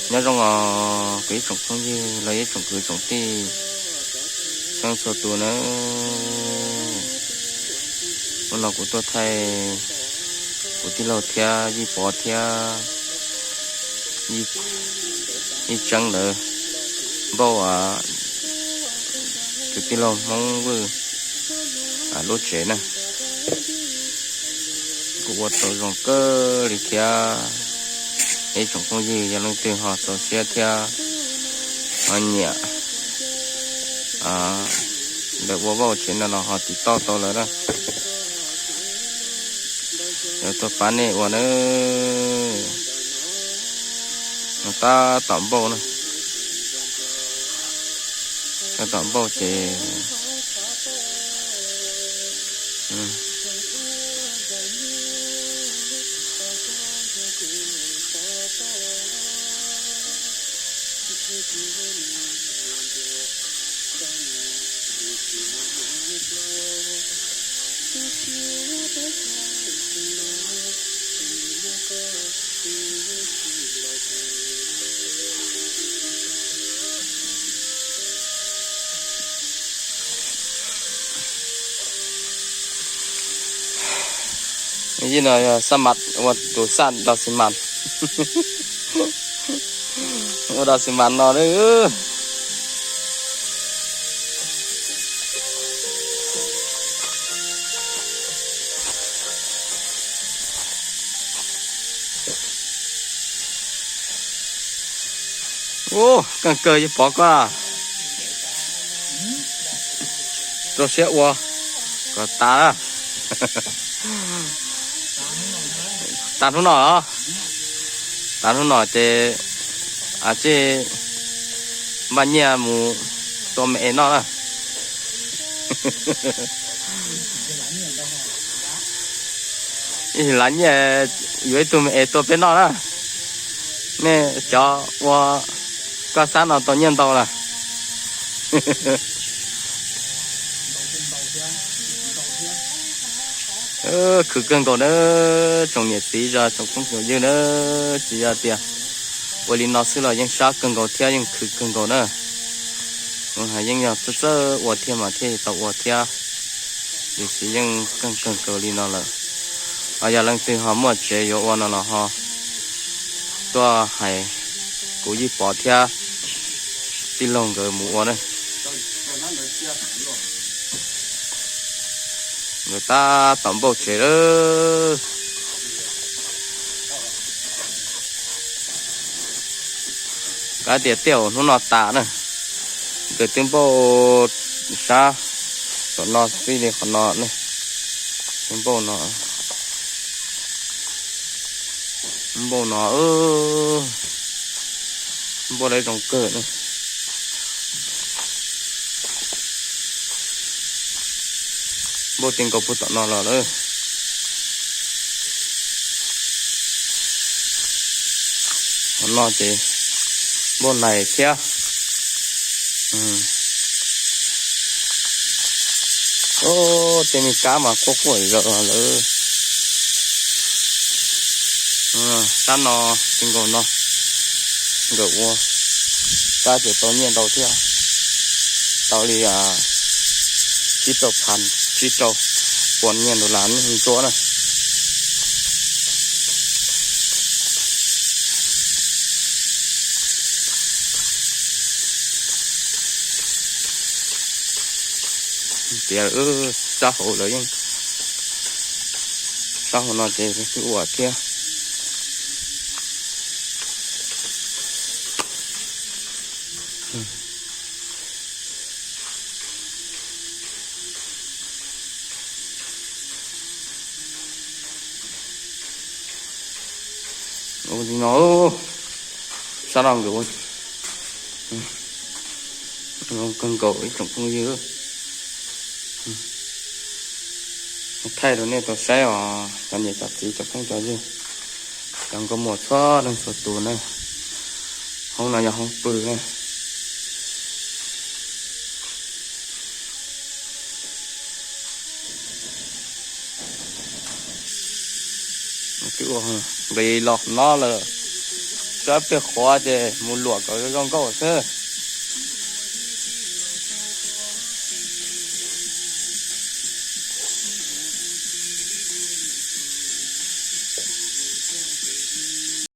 Nyob zoo os kuv ib tsoom phooj ywg los ib tsoom kwv tsoom tij txhua leej txhua tus nawb. Hnub no kuv tuaj thaij kuv tij laug thiab Yij Pov thiab Yij Tseeb lawv npauj, tus tij laug Hmoob Vwj lub tsev na. Kuv ua tau zoo kawg li thiab. Ib tsoom phooj ywg yog leej twg ho txaus siab thiab ho nyiam lawv ua npauj tsev no los ho tiv tauj tau lawv na. Lawv tuaj pab nej ua na. No tab tom npauj na. Tab tom npauj ces Yij no yog xab mas ua tus xab do xi mas. Ua do xi mas no. Ub, keej kawg Yij Pov koj. Rau siab ua kom tas. Tas hnub no los? Tas hnub no ces a tsij npaj nyiaj mus tua me es noj na. Ib lav nyiaj yuav ib tug me es tua peb noj na. Nej cov ua koj xab no tau nyiaj ntau lawm. Khwv kawg nkaus na, tsoom niam txiv zos tsoom phooj tsoom ywg na, tsis yog tias ua li no xwb los yeej sab kawg nkaus thiab yeej khwv kawg nkaus na. Yeej yog txawj txawj ua thiaj mas thiaj tau ua thiab. Tiam sis yeej kawg kawg nkaus li no lawm. Ho yog leej twg ho muaj tsev yuav ua no los ho tuaj hais kuv Yij Pov thiab tij laug nkawd mus ua na. Nkawd tab tom npauj tsev lawm. Kav tias tej zaum hnub no tas na. Nkawd twb npauj sab tom no txij li qhov no ne. Npauj no, npauj no, npauj lawv zoo kawg na. Npauj ti nkaus puag tom no los lawm. Qhov no ces npauj nais thiab. Tej me kab mas quaj quaj zom zaws lawm. Sab no ti nkaus no nkawd ua kab ces tau nyiaj ntau thiab, tau li tsib rau phav, tsib rau puas nyiaj dollar ntsuab na. Tias sab hauv lawv yeej, sab hauv no ces twb ua thiab. Ua li no, sab no nkawd ua zoo kawg nkaus ib tsoom phooj ywg. Thaij rau nej tau saib os cov niam cov txiv cov phooj cov ywg, cov nkauj muam txhua leej txhua tus na. Hoob no yog hoob pw na. Twb ua nqis los no lawm. Tso peb qhuav ces mus luam kom zoo nkauj xwb.